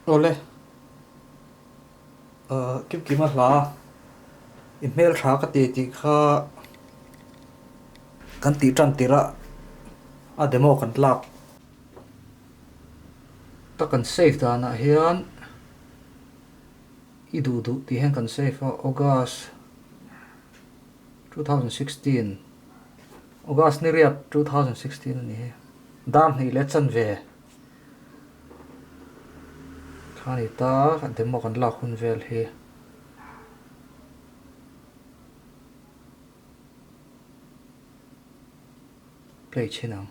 Awle, Kimkima hla i hmeltha ka ti tih kha kan tih tan tirh a, a demo kan tlak ta kan save danah hian i duh duh tih hian kan save a, August 2016 August ni riat 2016 a ni hi, dar hnih leh chanve. Kha ni ta demo kan lak hun vel hi. Play chhin ang.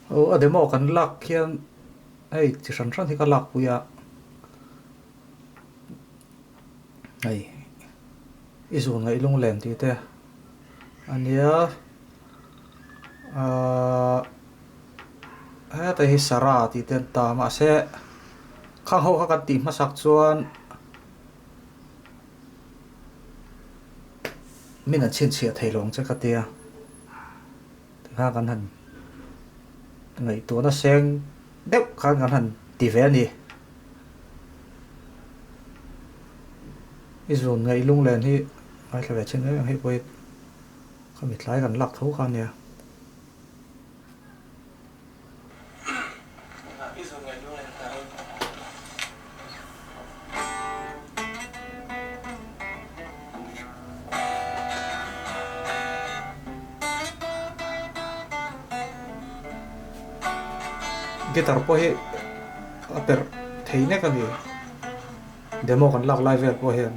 Aw a demo kan lak hian hei chi hran hran hi ka lak pui a hei i zun ngaih lunglen tih te a nia ahh heta hi Sarah tih te an ta mahse khang ho kha kan tih hmasak chuan. Min an chhinchhiah thei lo ang che ka tia. Tikhan kan han ngaihtuahna seng deuh khan kan han ti ve a ni. I zun ngaih lunglen hi ngaithla ve chin mai ang hei pawh hi khami tlai kan lak tho kha a nia. Guitar pawh hi a perh thei nek a ni demo kan lak lai vel pawh hian.